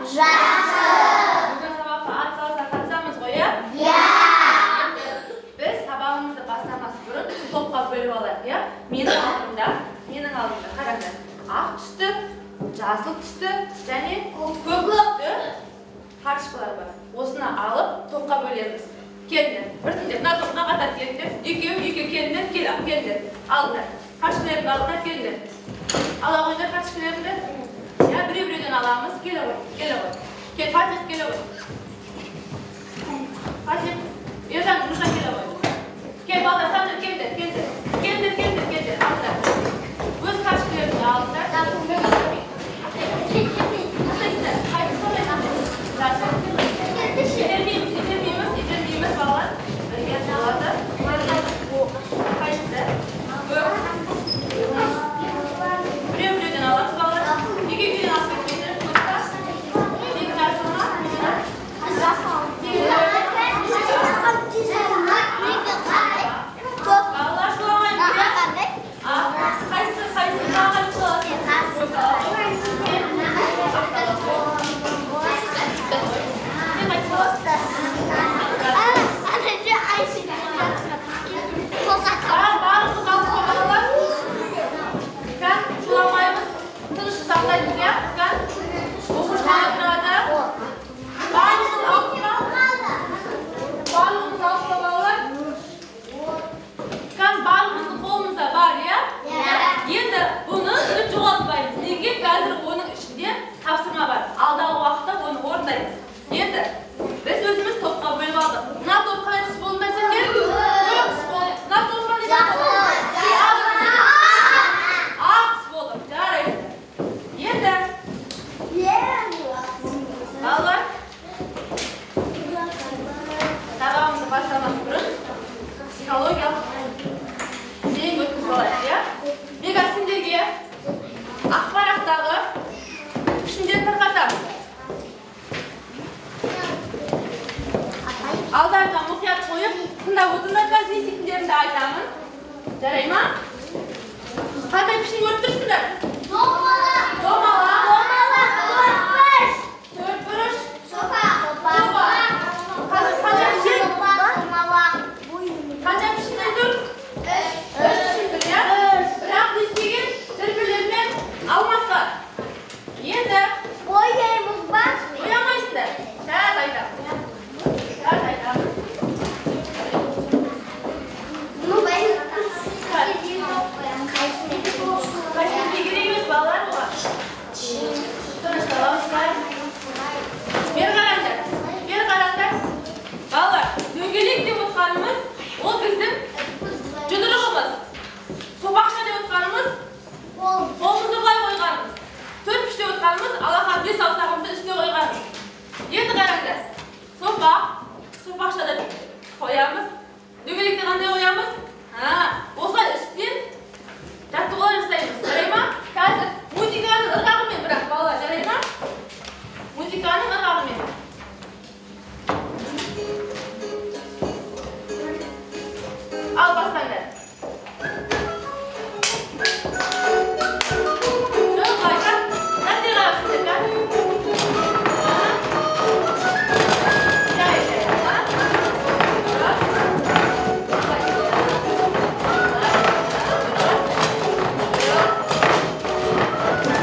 Жақсы. Бүгін сабаққа атсалыса қатысамыз ғой, иә? Иә. Біз сабағымызды бастамас бұрын топқа бөліп алайық, иә? Менің алдымда қараңдар. Ақ түсті, жасыл түсті және көк түсті карточкалар бар. Осыны алып топқа бөлеміз. Келіңдер, біртіндеп мына топқа қатар келіңдер. Екеу келіңдер, келіңдер. Алыңдар. Карточкаларыңды алыңдар, келіңдер. Ала қойыңдар карточкаларыңды. Иә, біреу-біреуден аламыз. Келе ғой, келе ғой. Кел, Фатих, келе ғой. Фатих, Ержан, Нұржан, келе ғой. Кел, балдар, Санжар, келіңдер, келіңдер. Келіңдер, келіңдер, келіңдер. Алыңдар. Өз карточкаларыңды алыңдар. Итермейміз, балалар. Бірге болады. Қайсысы? Біреу-біреуден аламыз, балалар. Екі-екеуден алып кетпеңдер. Тегін жасыл ма? Балалар, шуламаймыз, иә? Қайсысы? Тағы қайсысы аласың? Сен қайсысы аласың? Барлығымыз алдық қой, балалар. Кән, шуламаймыз. Тыныш сақтаймыз, иә? Кән, оқушылар отырады. Барлығымыз алдық па? Барлығымыз алдық па, балалар? Кән, барлығымыздың қолымызда бар, иә? Енді бұны біз жоғалтпаймыз. Неге? Қазір оның ішінде тапсырма бар. Алдағы уақытта оны орындаймыз. Енді біз өзіміз топқа бөліп алдық. Мына топ қандай түс болды ма сендер? Көк түс болды. Мына топ қандай түс болды? Ақ түс болды. Жарайды. Енді балалар, сабағымызды бастамас бұрын психологиялық тренинг өткізіп алайық, иә? Мен қазір сендерге ақ парақтағы пішіндерді тарқатамын. Алдарына мұқият қойып, тыңдап отырыңдар, қазір не істейтіндеріңді айтамын. Жарай ма? Қандай пішін көріп тұрсыңдар? Домалақ. Төртбұрыш. Соба. Қанша пішін? Қанша пішіннен тұр? Үш пішін тұр, иә? Бірақ не істеген? Бір-бірлерімен алмасқан. Енді Бояймыз ба? Боямайсыңдар. Қазір айтамын. Қазір айтамын. Қайсысы керек емес, балалар, оған. Тынышталамыздар. Бері қараңдар. Бері қараңдар. Балалар, дөңгелек деп отқанымыз, ол біздің жұдырығымыз. Сопақша деп отқанымыз, қолымызды былай қойғанымыз. Төртбұрыш деп отқанымыз, алақан бес саусағымызды үстіне қойғанымыз. Енді қараңдар. Сопақ, сопақшада қоямыз. Дөңгелекті қандай қоямыз? Осылай үстінен жаттығулар жасаймыз. Жарай ма? Қазір музыканың ырғағымен, бірақ балалар, жарай ма? Музыканың ырғағымен. Ал бастаңдар. Жоқ, былай, дәптер қарап сендер, кән. Жай, жай, Дұрыс. Былай.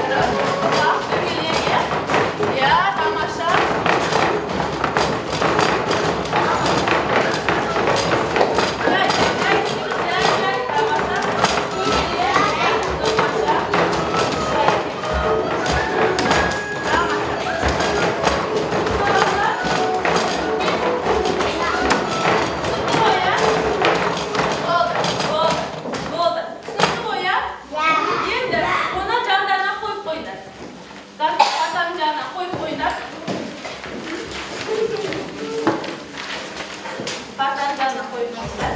Дұрыс. Дұрыс. Дөңгелек, иә? Иә, тамаша. Жай, жай, жай, жай, тамаша. Дөңгелек, иә, тамаша. Тамаша. Түсінікті ғой, иә? Болды, болды, болды. Түсінікті ғой, иә? Енді оны жандарына қойып қойыңдар. Партаның жанына қойып қойыңдар. Партаның жанына қойып қойыңдар.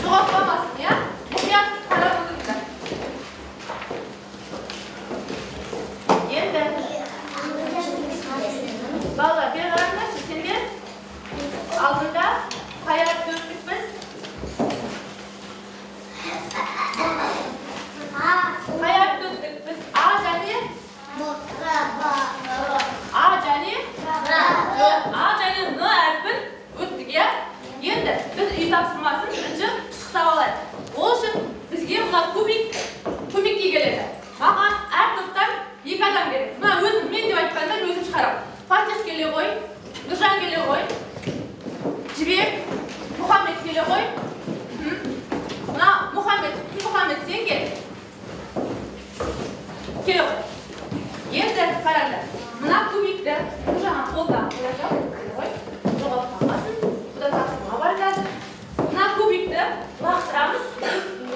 Жоғалтпамасын, иә? Мұқият қарап отырыңдар. Енді балалар, бері қараңдаршы, сендер алдында қай әріпті өттік біз? Қай әріпті өттік біз? А және А адам керек. Мына өзім, мен деп айтпаңдар, мен өзім шығарамын. Фатих келе ғой, Нұржан келе ғой, Жібек, Мұхаммед келе ғой. Мына Мұхаммед, Мұхаммед сен кел. Келе ғой. Енді қараңдар. Мына кубикті Нұржанға қолдан қоя сал. Келе ғой. Жоғалып қалмасын. Бұда тапсырма бар қазір. Мына кубикті лақтырамыз.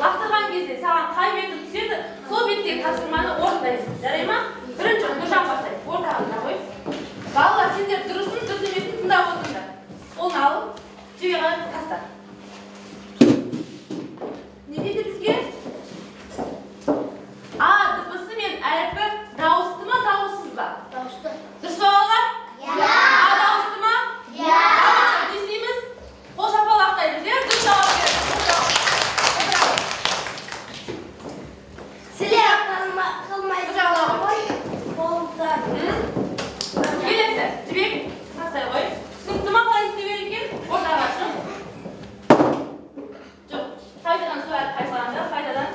Лақтырған кезде саған қай беті түседі, сол беттегі тапсырманы орындайсың. Жарай ма? Бірінші Нұржан бастайды. Ортаға тұра ғой. Балалар, сендер дұрысын, дұрыс емесін тыңдап отырыңдар. Қолын алып, жерге қарай таста. Не дейді бізге? А дыбысы мен әрпі дауысты ма, дауыссыз ба? Дауысты. Дұрыс па, балалар? Иә. А дауысты ма? Иә. Не істейміз? Қол шапалақтаймыз, иә? Дұрыс жауап берді. Сілер қылмайды. Қылмайды. Қолдар. Келесі, Жібек, тастай ғой. Түсінікті ма қалай істеу керек екен? Ортаға шығып. Жоқ, қайтадан сол әріп қайталанды, қайтадан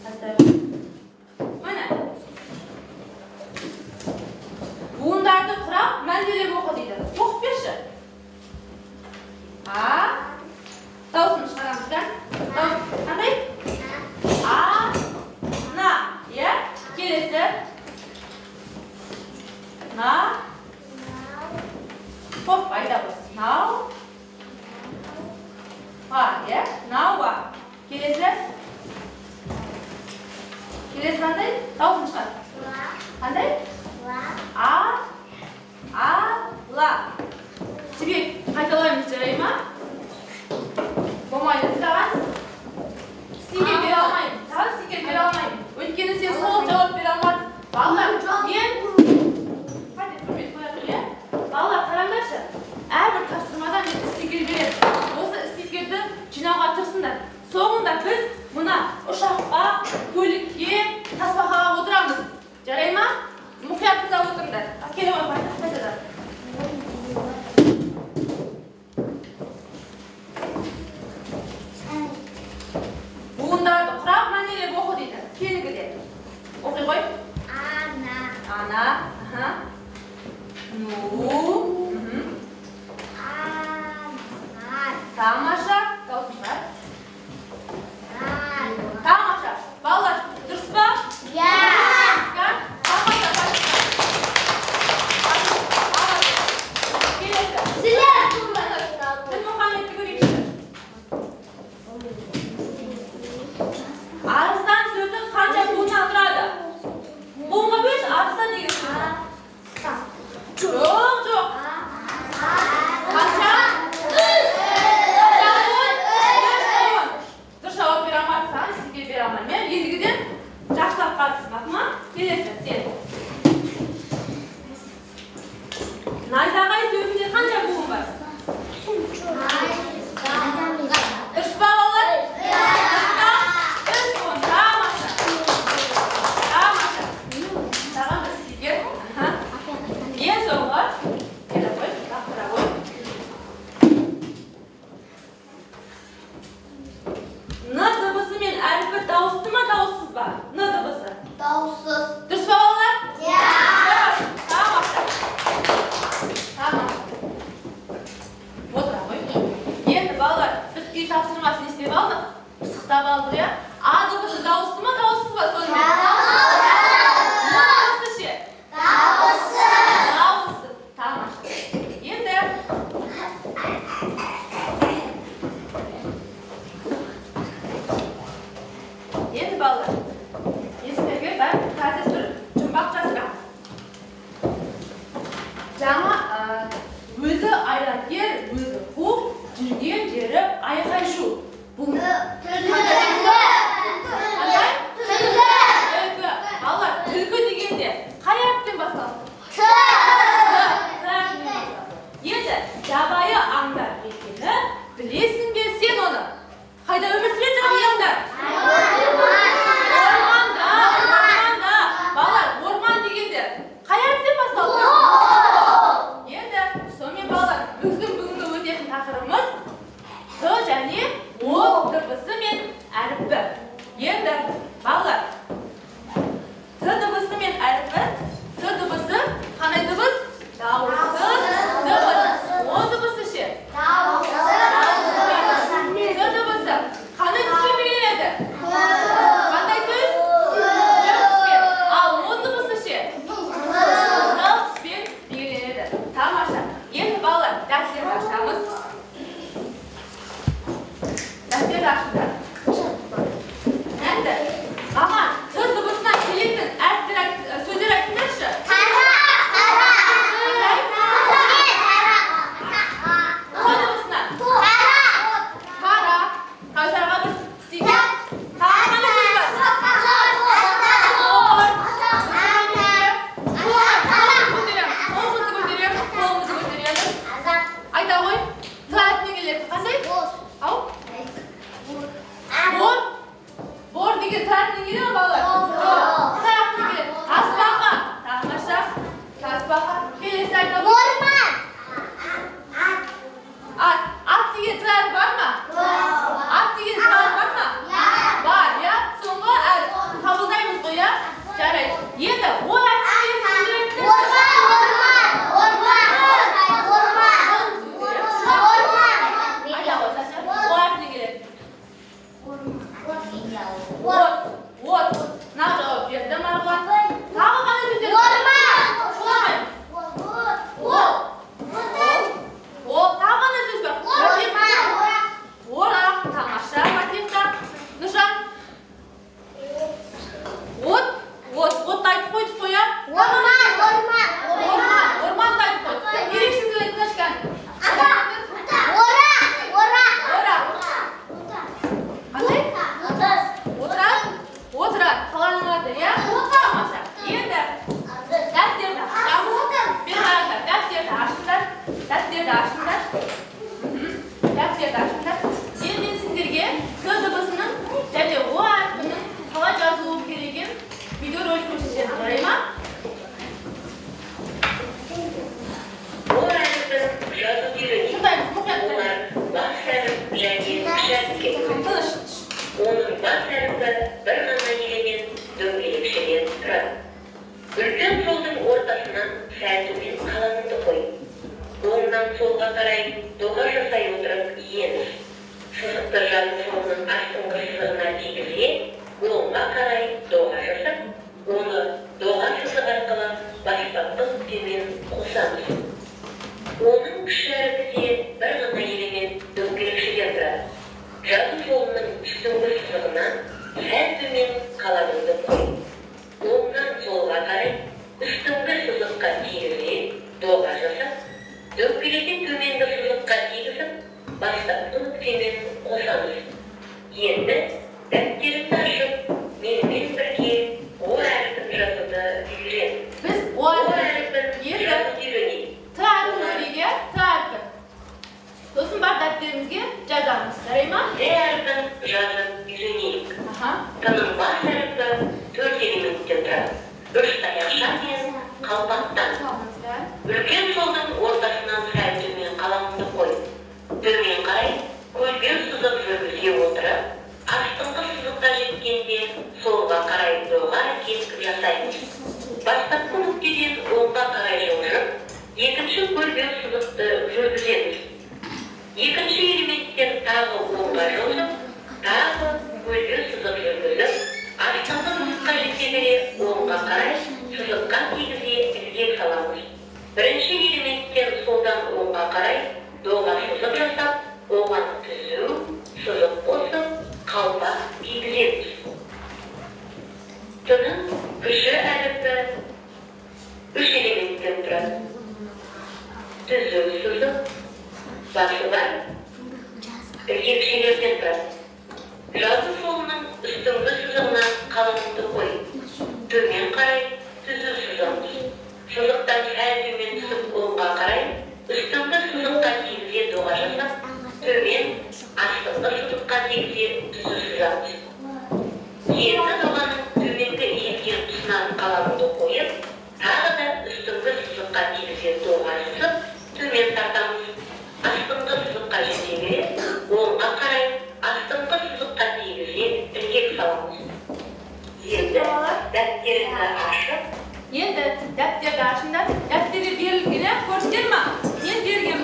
тастай ғой. Міне. Буындарды құрап, мәнделеп оқы дейді. Оқып берші. А, дауысын шығарамыз да. Дауыс қандай? А, на, иә? Келесі. На, қорықпай дауыс. Нау, ба, иә? Науа. Келесі. Келесі қандай? Дауысын шығар. Қандай? А, а, ла. Жібек, қайталаймыз, жарай ма? Болмайды, саған стикер бере алмаймын. Саған стикер бере алмаймын. Өйткені сен толық жауап бере алмадың. Балалар, мен қате құрмет қоя тұр, иә? Балалар, қараңдаршы. Әрбір тапсырмадан мен стикер беремін. Осы стикерді жинауға тырысыңдар. Соңында біз мына ұшаққа, көлікке, тасбақаға отырамыз. Енді О әрпін. Орман, орман, орман, орман. Айта ғой, Саша. О әрпіне келеді. От, от. Мына жауап берді Марғұлан. Тағы қандай сөздер? Орман. Шуламаймыз. Ол. Ол. Тағы қандай сөз бар? Орақ. Тамаша, Фатиха. Нұржан. От, от, отты айтып қойдық қой, иә? Орман, орман. Орман, орманды айтып қойдық. Ерекше сөз айтыңдаршы кәні. Орақ, орақ. Орақ. Қандай? Отырар. Отырар. Қаланың аты, иә? Тамаша. Енді дәптерді ашамыз. Бері қараңдар, дәптерді ашыңдар. Дәптерді ашыңдар. Дәптерді ашыңдар. Енді мен сендерге Т дыбысының және О әрпінің қалай жазылуы керек екенін видеоролик көрсетемін. Жарай ма? О әрпін жазу үйренейік. Тыңдаймыз, мұқият Олар тыңдаймыз. бас әріп және кіші әріпке бөлінеді. Тыныш. Оның бас әріпі бір ғана елемен дөңгелекшеден тұрады. Үлкен жолдың ортасынан сәл төмен қаламыңды қой. Оңнан солға қарай доға жасай отырып иеміз. Сызықты жазу жолының астыңғы сызығына тигізе, оңға қарай доға жасап, оны доға сызық арқылы бастапқы нүктемен қосамыз. Оның кіші әрпі де бір ғана елемен дөңгелекшеден тұрады. Жазу жолының үстіңгі сызығынан сәл төмен қаламыңды қой. Оңнан солға қарай үстіңгі сызыққа тигізе доға жасап, дөңгелегі төменгі сызыққа тигізіп, бастапқы нүктемен қосамыз. Енді дәптеріңді ашып, менімен бірге О әрпін жазуды үйрен. Біз О О әрпін әрпін енді жазуды үйренейік. Т әрпін көрейік, иә? Т әрпін. Сосын бар дәптерімізге жазамыз. Жарай ма? Т әрпін жазып үйренейік. Аха. Т-ның бас әрпі 4 элементтен тұрады. Үш таяқша мен қалпақтан. Салыңыздар. Үлкен жолдың ортасынан сәл төмен қаламыңды қой. Төмен қарай көлбеу сызық жүргізе отырып, астыңғы сызыққа жеткенде солға қарай доға кесіп жасаймыз. Бастапқы нүктеден оңға қарай жылжып, екінші көлбеу сызықты жүргіземіз. Екінші элементтен тағы оңға жылжып, тағы көлбеу сызық жүргізіп, астыңғы сызыққа жете бере оңға қарай сызыққа тигізе ілгек саламыз. Бірінші элементтен солдан оңға қарай доға сызық жасап, оған түзу сызық қосып, қалпақ кигіземіз. Т-ның кіші әріпі 3 элементтен тұрады. Түзу сызық, басы бар, ілгекшелерден тұрады. Жазу жолының үстіңгі сызығына қаламыңды қой. Төмен қарай түзу сызамыз. Сызықтан сәл төмен түсіп оңға қарай үстіңгі сызыққа тигізе доға жасап, төмен астыңғы сызыққа тигізе түзу сызамыз. Енді доғаның төменгі иілген тұсынан қаламыңды қойып, тағы да үстіңгі сызыққа тигізе доға сызып, төмен тартамыз. Астыңғы сызыққа жете бере, оңға қарай астыңғы сызыққа тигізе ілгек саламыз. Енді дәптеріңді ашып, Енді дәптерді ашыңдар. Дәптерге берілген, иә? Көрсетер ма? Мен бергем.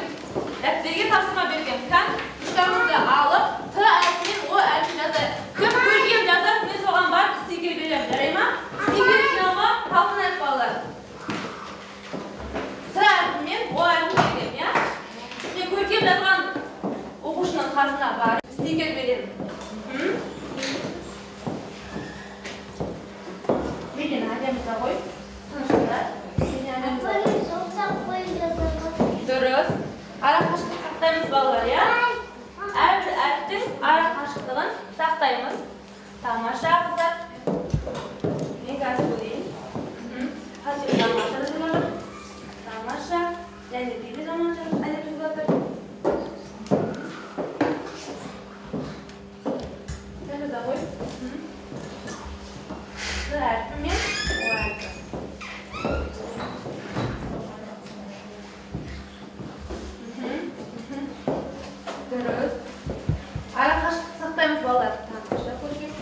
Дәптерге тапсырма бергем. Кән ручкамызды алып, Т әрпімен О әрпін жазайық. Кім көркем жазады, мен соған барып стикер беремін. Жарай ма? Стикер жинауға талпынайық, балалар. Т әрпімен О әрпін берген, иә? Мен көркем жазған оқушының қасына барып стикер беремін. Медина әдемі ғой. Тыныштыңдар. Медина әдемі. Дұрыс. Ара қашықтық сақтаймыз, балалар, иә? Әрбір әріптің ара қашықтығын сақтаймыз. Тамаша, қыздар. Мен қазір көрейін. Фатима тамаша жазып жатыр. Тамаша. Және Биби тамаша әдемі жазып жатыр. Жаза ғой. Т әрпі мен О әрпі. Дұрыс. Ара қашықтық сақтаймыз, балалар. Тамаша, көркем.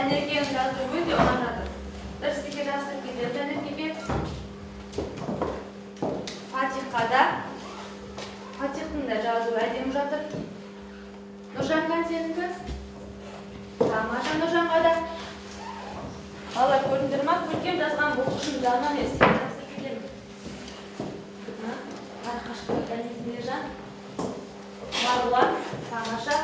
Жанеркенің жазуы өте ұнап жатыр. Бір стикер жабыстырып кетемін Жанеркеге. Фатихқа да. Фатихтың да жазуы әдемі жатыр. Нұржан сенікі. Тамаша Нұржанға да. Балалар, көрдіңдер ма? Көркем жазған оқушының жанына мен стикер жабыстырып кетемін. Қашықтық Мержан. Марғұлан, тамаша.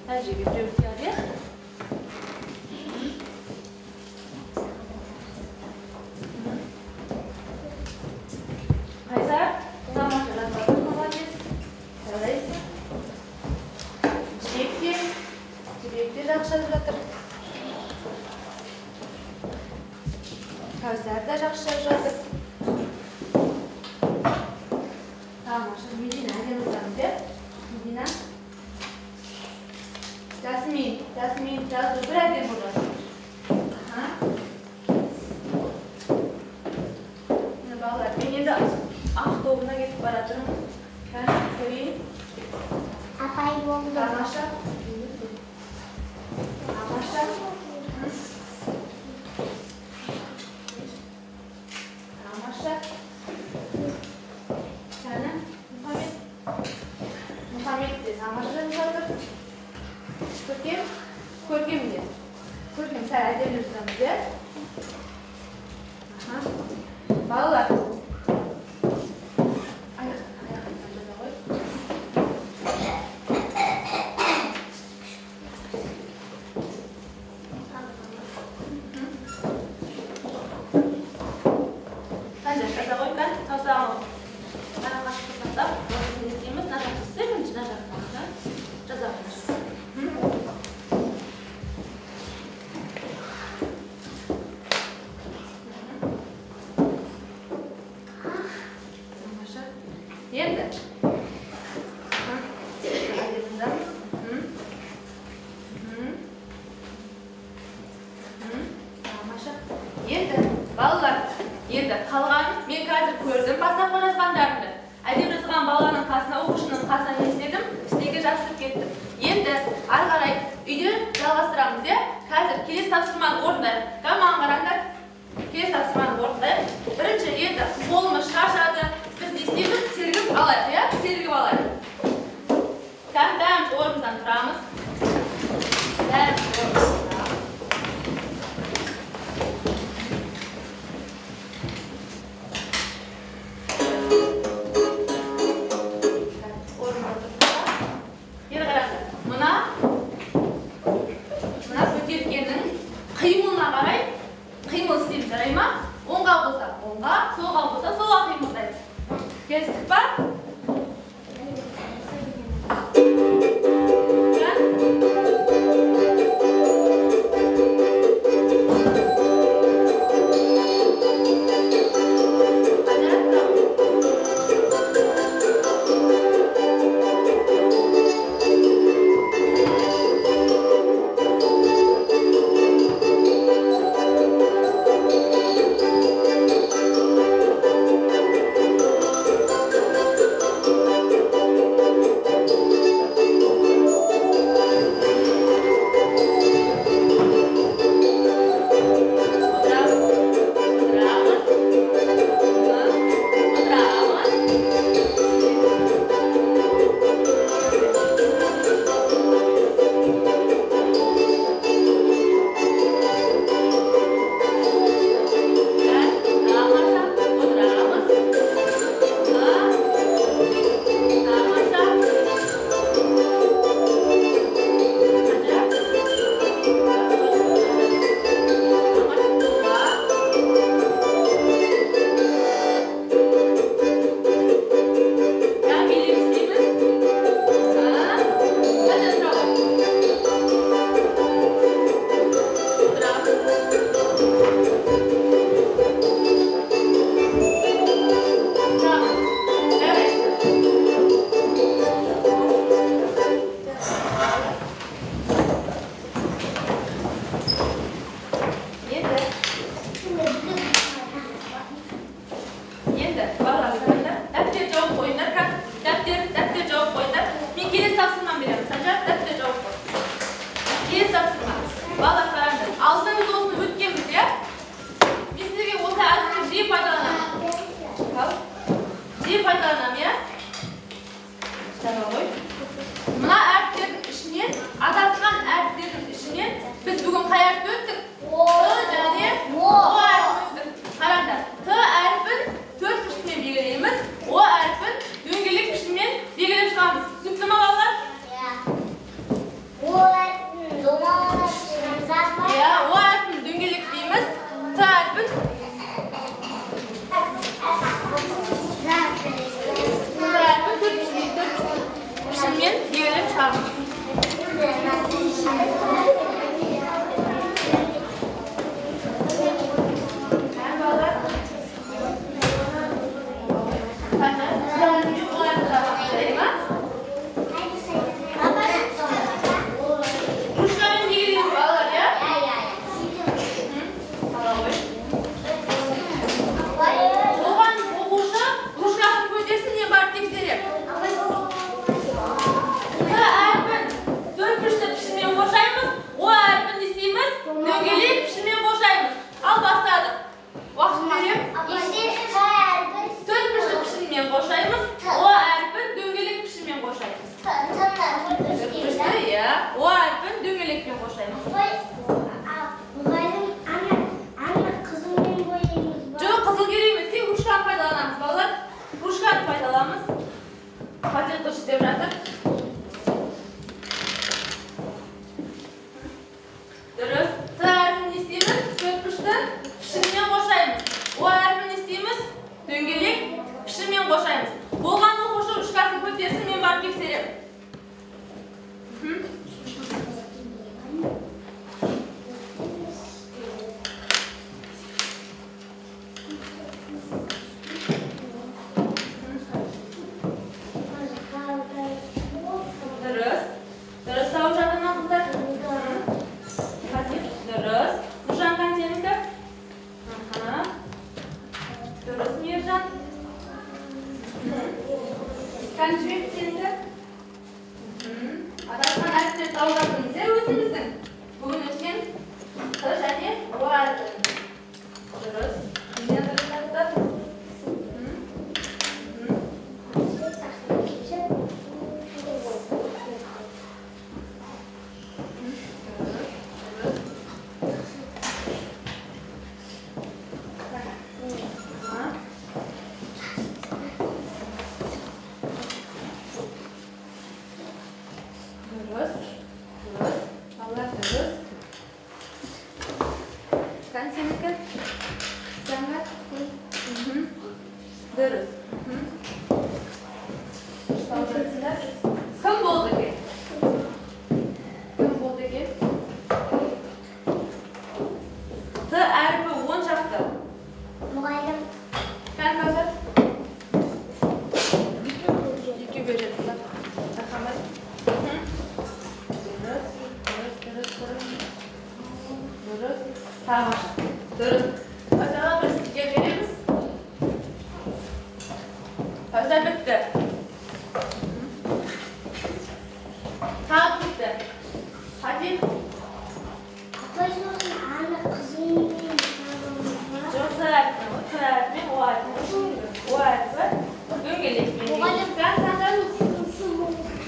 Мына жерге біреу тиеді. Қайсар, тамаша жазып жатыр, молодец. Жарайсың. Жібек те, Жібек те жақсы жазып жатыр. Кәусар да жақсы жазып жатыр. Тамаша, Медина әдемі жазамыз, иә? Медина. Жасмин, Жасмин жазу бір әдемі болып жатыр. Міне балалар, мен енді ақ тобына кетіп бара жатырмын. Қазір көрейін. Апай болды. Тамаша. Тамаша. Тамаша. Кәні, Мұхаммед. Мұхаммед те тамаша жазып жатыр. Көркем, көркем де. Көркем сәл әдемі жазамыз, иә? Балалар. Аяқ жаза ғой. Қанша жаза ғой, кән, саусағын ара қашықтық сақтап, осыны не істейміз? Мына жақты істе, бірінші мына жақты жаза ғой. Тамаша. Енді. Тамаша. Енді, балалар, енді қалған мен қазір көрдім бастапқы жазғандарымды. Әдемі жазған баланың қасына, оқушының қасына не істедім? Стикер жабыстырып кеттім. Енді ары қарай үйде жалғастырамыз, иә? Қазір келесі тапсырманы орындайық. Маған қараңдар. Келесі тапсырманы орындайық. Бірінші енді қолымыз шаршады. Біз не істейміз? Сергіп алайық, иә? Сергіп алайық. Бәріміз орнымыздан тұрамыз. Бәріміз орнымыздан тұрамыз. Орнымыздан тұрдық. Енді қараңдар. Мына бөтелкенің қимылына қарай қимыл істейміз, жарай ма? Оңға болса оңға, солға болса солға қимылдаймыз. Келістік па? Енді балалар қараңдар, дәптер жауып қойыңдар, дәптер жауып қойыңдар. Мен келесі тапсырманы беремін. Санжар, дәптер жауып қой. Жаба ғой. Мына әріптердің ішінен, адасқан әріптердің ішінен біз бүгін қай әріпті өттік? Т және О әрпін өттік. Қараңдар, Т әрпін төрт пішінмен белгілейміз, О әрпін дөңгелек пішінмен белгілеп шығамыз. Түсінікті ма, балалар? О әрпін домалап шығамыз. Иә, О әрпін дөңгелектейміз, Т әрпін төрт пішінмен белгілеп шығамыз. Ручкамен белгілейміз, балалар, иә? Ала ғой. Оған оқушы ручкасын көтерсін, мен барып тексеремін. Т әрпін төрт бұрышты пішінмен қоршаймыз, О әрпін не істейміз? Дөңгелек пішінмен қоршаймыз. Ал бастадық. Уақыт беремін. Төрт бұрышты пішінмен қоршаймыз, О әрпін дөңгелек пішінмен қоршаймыз. Төрт бұрышты, иә. О әрпін дөңгелекпен қоршаймыз. Жоқ, қызыл керек емес, тек ручканы пайдаланамыз, балалар. Ручканы пайдаланамыз. Фатих дұрыс істеп жатыр. Дұрыс. Т әрпін не істейміз? Төрт бұрышты пішінмен қоршаймыз. О әрпін не істейміз? Дөңгелек пішінмен қоршаймыз. Болған оқушы ручкасын көтерсін, мен барып тексеремін. Дұрыс. Дұрыс тауып жатыр ма, қыздар? Фатих, дұрыс. Нұржан, кән сенікі? Аха. Дұрыс, Мейіржан. Кән Жібек, сенікі? Адасқан әріптерді тауып жатырмыз, иә, өзіміздің. Бүгін өткен Т және О әрпі. Дұрыс. Міне дұрыс айтты. Дұрыс. Дұрыс. Дұрыс. Балалар, дұрыс. Кән сенікі? Заңғар? Дұрыс. Дұрыс тауып жатсыңдар. Кім болды екен? Кім болды екен? Т әрпі он шақты. Мұғалім. Кән Кәусар? Екеу береді. Рахмет. Дұрыс, дұрыс, дұрыс, дұрыс. Дұрыс. Тамаша. Дұрыс. Кәусарға бір стикер береміз. Кәусар бітті. Тағы бітті. Фатих. Апай, сосын ана қызылмен Жоқ, Т әрпімен, Т әрпімен, О әрпімен. О әрпі дөңгелекпен. Мұғалім. Кән Санжар.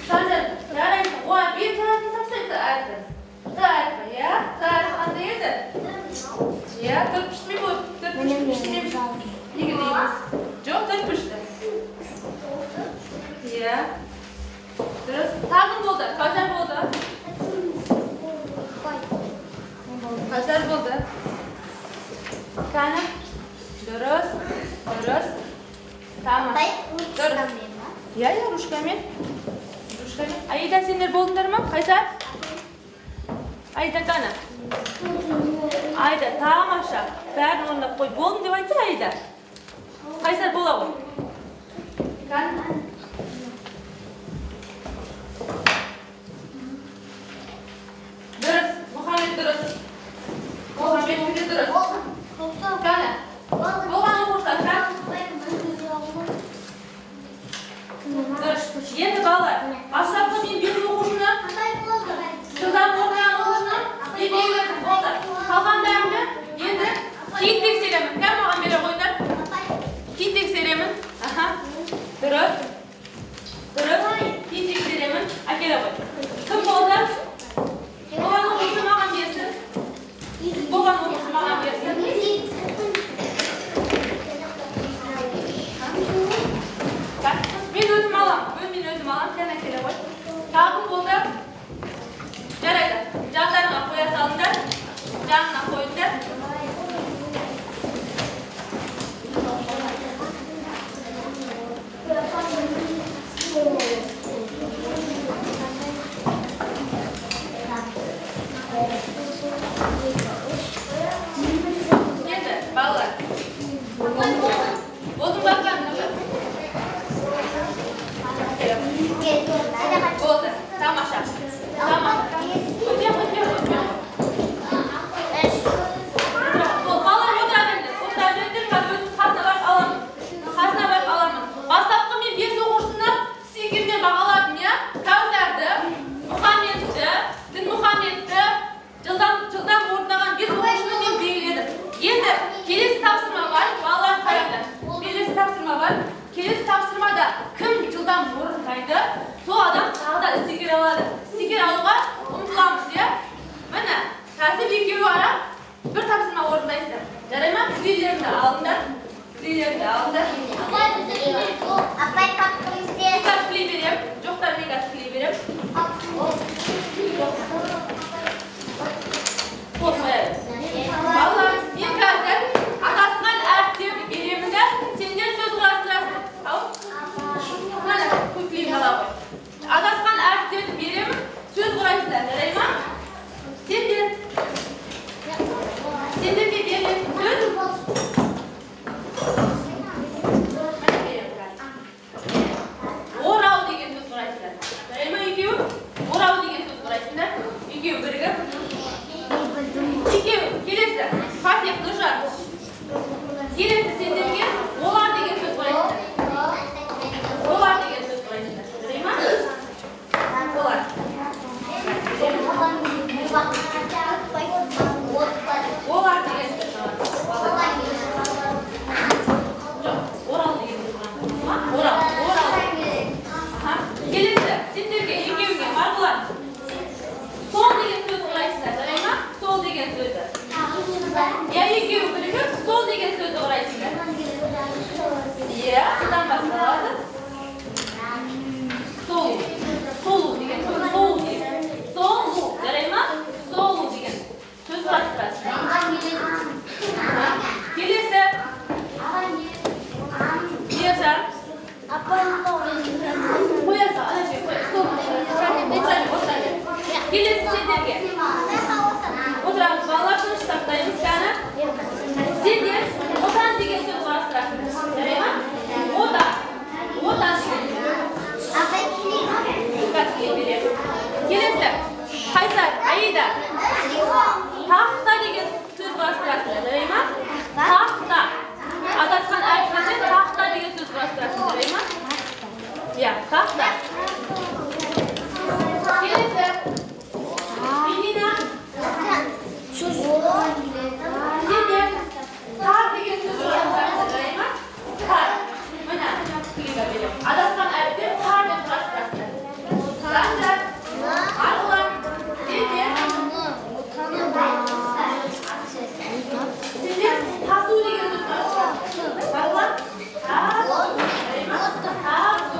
Санжар, жарайсың. О әрпі, енді Т әрпін тапсай, Т әрпін. Т әрпі, иә? Т әрпі қандай еді? Иә, төрт пішінмен болып, төрт бұрышты пішінмен белгілейміз. Жоқ, төрт бұрышты. Иә. Дұрыс. Тағы кім болды? Кәусар болды. Кәусар болды. Кәні? Дұрыс. Дұрыс. Тамаша. Дұрыс. Иә, иә, ручкамен. Ручкамен. Аида, сендер болдыңдар ма? Қайсар? Аида, кәні? Аида, тамаша. Бәрін орындап қой. Болдым деп айтса, Аида. Қайсар бола ғой. Кәні? Дұрыс. Мұхаммед дұрыс. Мұхаммед де дұрыс. Кәні? Болған оқушылар, кәні? Дұрыс. Енді балалар, бастапқы мен 5 оқушыны, жылдам орындаған оқушыны мен белгіледім. Болды. Қалғандарыңды енді кейін тексеремін. Кән маған бере қойыңдар. Кейін тексеремін. Аха. Дұрыс. Дұрыс. Әкеле ғой. Кім болды? Болған оқушы маған берсін. Болған оқушы маған берсін. Мен өзім алам. Мен өзім алам. Сен әкеле ғой. Тағы кім болды? Жарайды. Жандарыңа қоя салыңдар. Жанына қойыңдар. Енді, балалар. Болдың ба, Болды. Тамаша. Тамаша. Өте, өте, өте. Балалар, отыра беріңдер. Отыра беріңдер, қазір өзім қасына барып аламын. Қасына барып аламын. Бастапқы мен 5 оқушыны стикермен бағаладым, иә? Кәусәрді, Мұхаммедті, Дінмұхаммедті, жылдам орындаған 5 оқушыны мен белгіледім. Енді келесі тапсырма бар, балалар қараңдар. Келесі тапсырма бар. Келесі тапсырмада кім жылдам орындайды, сол адам тағы да стикер алады. Стикер алуға ұмтыламыз, иә? Міне, қазір екеуі ара бір тапсырма орындайсыздар. Жарай ма? Клейлеріңді алыңдар. Клейлеріңді алыңдар. Апай, папкамызде. Мен қазір клей беремін. Жоқтар, мен қазір клей беремін. Қол қояйық. Балалар, мен қазір адасқан әріптерді беремін де, сендер сөз құрастырасың. Ау? Міне, көп клей ала ғой. Адасқан әріптерді беремін, сөз құрайсыздар. Жарай ма? Сендер. Сендерге берілетін сөз. Міне беремін қазір. Орау деген сөз құрайсыздар. Жарай ма екеуі? Орау деген сөз құрайсыңдар. Екеуі бірігіп. Екеуі, келесі. Фатих, Нұржан. Келесі сендерге олар деген сөз құрайсыңдар. Олар деген сөз құрайсыңдар. Жарай ма? Олар. Олар деген сөз құрайсыңдар. Жоқ, орал деген сөз құрайсыңдар. Орал, орал. Келесі, сендерге екеуіңе Марғұлан. Сол деген сөз құрайсыңдар, жарай ма? Сол деген сөзді. Иә, екеуі бірігіп, сол деген сөзді құрайсыңдар. Иә, содан басталады. Сол, солу деген сөз, солу деген. Солу, жарай ма? Солу деген сөз құрастырасыңдар. Келесі. Ержан. Қоя сал, ана жерге қоя, столға қоя. Отыра бер, отыра бер. Келесі сендерге. Отырамыз, балалар, тыныш сақтаймыз кәні. Сендер отан деген сөз құрастырасыңдар. Жарай ма? Отан. Отан деген сөз. Қазір келе беремін. Келесі. Қайсар, Аида. Тақта деген сөз құрастырасыңдар. Жарай ма? Тақта. Адасқан әріптерден тақта деген сөз құрастырасыңдар. Жарай ма? Иә, тақта. Келесі. Ирина. Сендер тар деген сөз құрастырасыңдар. Жарай ма? Тар. Міне, клейға беремін. Адасқан әріптер тар деп құрастырасыңдар. Санжар, Марғұлан, сендер тасу деген сөз құрастырасыңдар. Марғұлан, тасу. Жарай ма? Тасу.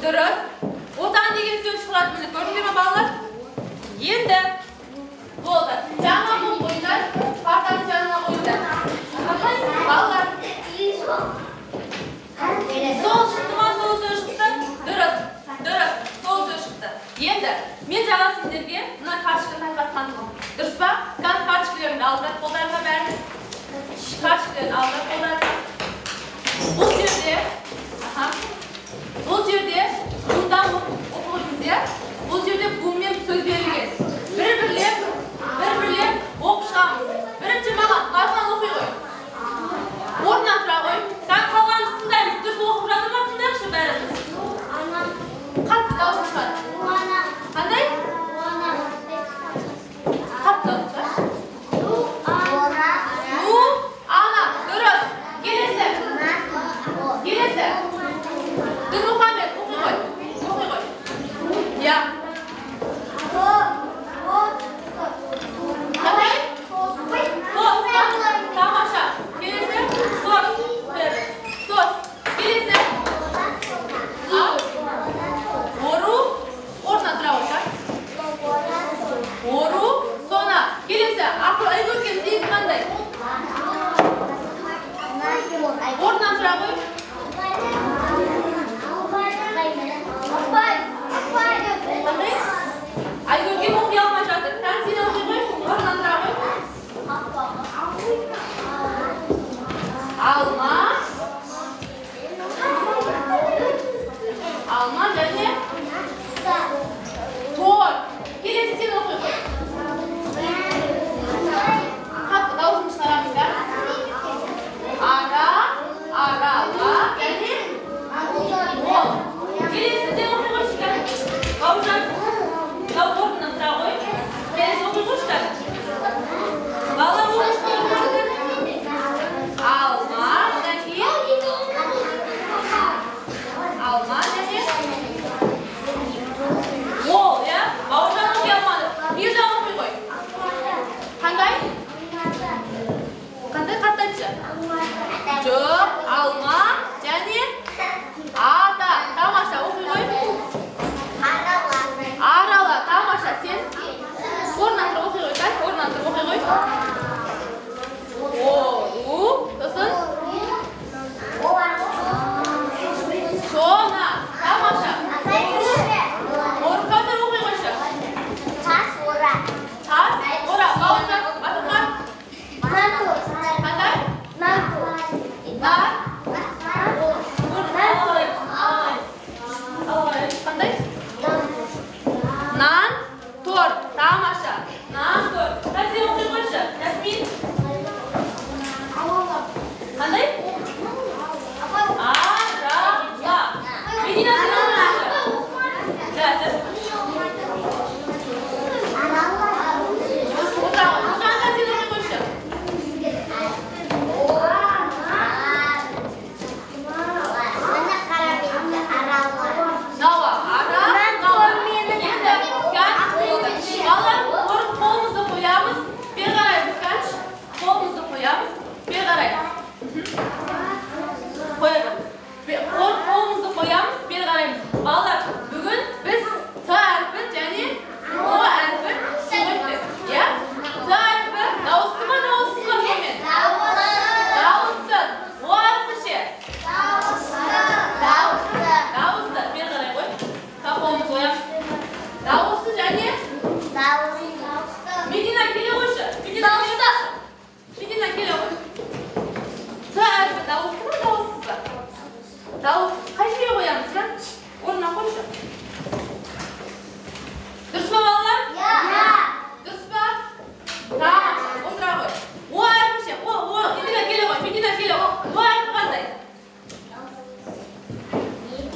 Дұрыс. Отан деген сөз шығады, міне көрдіңдер ме балалар? Енді болды. Жаңа қол қойыңдар, партаның жанына қойыңдар. Балалар. Сол шықты ма, сол сөз шықты? Дұрыс, дұрыс, сол сөз шықты. Енді мен жаңа сендерге мына карточканы тарқатқанмын. Дұрыс па? Карточкалеріңді алыңдар қолдарыңа бәрін. Карточкалерін алыңдар қолдарыңа. Бұл жерде, бұл жерде бұндан оқимыз, иә? Бұл жерде бұнмен сөз берілген. Бір-бірлеп, бір-бірлеп оқып шығамыз. Бірінші маған Марғұлан оқи ғой. Орнынан тұра ғой. Тағы қалғанымыз тыңдаймыз. Дұрыс оқып жатыр ма, тыңдайықшы бәріміз. Қатты дауыс шығады. Қандай? Қатты дауыс шығады. Ну, ана, дұрыс. Келесі. Келесі. Дінмұхаммед, оқи ғой. Оқи ғой. Иә. Қандай? Тос. Тамаша. Келесі. Тос. Тос. Келесі. Ору. Орнынан тұра ғой. Ору. Сона. Келесі. Айгөркем, сенікі қандай? Орнынан тұра ғой. Қандай? Айгөркем оқи алмай жатыр. Тән сен оқи ғой. Орнынан тұра ғой. Алма. Алма және тор. Келесі сен оқи ғой. Қатты дауысын шығарамыз да. Ара, арала және ол. Келесі сен оқи қойшы кәне. Бауыржан, мынау орнынан тұра ғой. Келесі оқи қойшы кәне. Балалар оқи қойыңдар. Алма, одан кейін алма және ол, иә? Бауыржан оқи алмады. Миржан оқи ғой. Қандай? Қандай, қатты айтшы? Жоқ, алма және ата. Тамаша, оқи ғой. Арала, тамаша, сен орнынан тұр оқи ғой, так? Орнынан тұр оқи ғой. Ору, сосын сона, тамаша. Ору, қазір оқи қойшы. Тас ора, Бауыржан, Батырхан. Қандай? Нар. Қандай? Нан, торт, тамаша. Нан, торт. Сен оқи қойшы. Ясмин. Қандай? Арала. Медина, сен оқи қойшы. Да, сен. Отыра ғой. Нұржанға сен оқи қойшы. Науа, ара, науа. Енді кән болды. Балалар, қолымызды қоямыз, бері қараймыз, кәнші. Қолымызды қоямыз, бері қараймыз. Қоя бер. Қолымызды қоямыз, бері қараймыз. Балалар, бүгін біз Т әрпін және О әрпін өттік. Иә? Т әрпі дауысты ма, дауыссыз ба сонымен? Дауыссыз. О әрпі ше? Дауысты. Бері қарай ғой. Қолымызды қоямыз. Дауысты және Медина келе қойшы. Медина келе қойшы. Медина келе қой. Т әрпі дауысты ма, дауыссыз ба? Дауыссыз. Қай жерге қоямыз, кән? Орнына қойшы. Дұрыс па, балалар? Дұрыс па? Тамаша, отыра ғой. О әрпі ше? О, о, Медина келе ғой, Медина келе ғой. О әрпі қандай?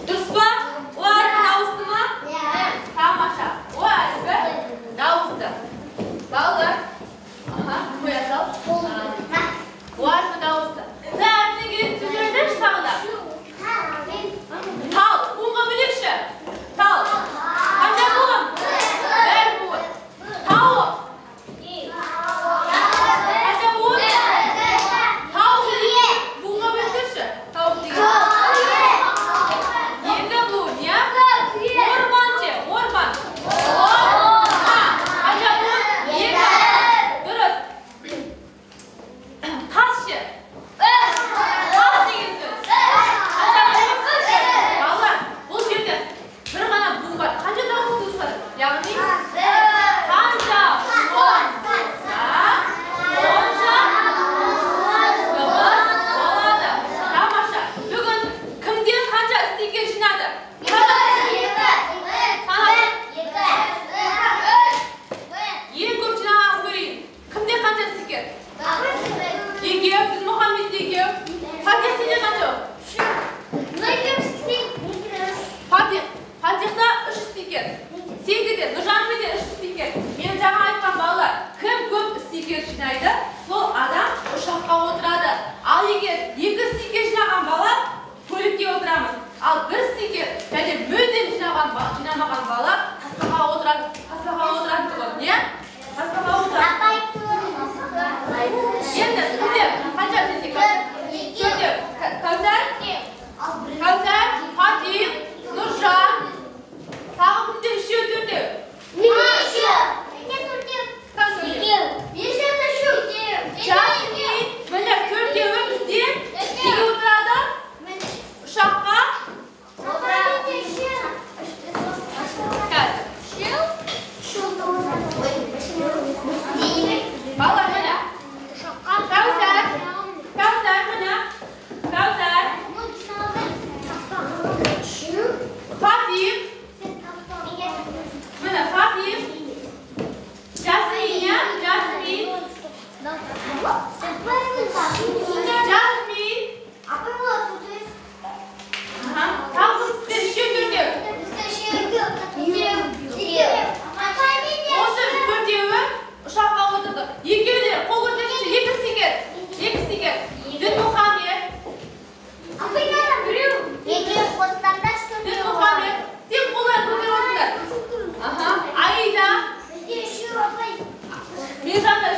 Дұрыс па? О әрпі дауысты ма? Тамаша. О әрпі дауысты. Балалар, аха, қоя сал. О әрпі дауысты. Т әрпіне келетін сөздер айтайықшы тағы да. Екеу, Дінмұхаммед екеу. Фатих, сенде қанша? Фатих, Фатихта 3 стикер. Сенде де, Нұржанде де 3 стикер. Мен жаңа айтқан балалар, кім көп стикер жинайды, сол адам ұшаққа отырады. Ал егер 2 стикер жинаған бала, көлікке отырамыз. Ал 1 стикер және мүлдем жинамаған бала таспаға отырады. Таспаға отырады тұғын, не? Таспаға отырады. Енді кімдер? Қанша сенде? Төртеу. Кәусар? Кәусар, Фатих, Нұржан. Тағы кімдер? Үшеу, төртеу. Жасмин, міне төртеуі бізде неге отырады? Ұшаққа. Қазір. Балалар, міне. Кәусар, Кәусар, міне. Кәусар, Фатих, міне Фатих, Жасмин, иә? Жасмин, Жасмин. Аха, тағы кім сіздер? Үшеу, төртеу. Осы төртеуі ұшаққа отырды. Екеулер қол көтеріңізші, 2 стикер. 2 стикер. Дінмұхаммед, Дінмұхаммед, тек қолдарын көтеріп отырыңдар. Аха, Аида, Мержанда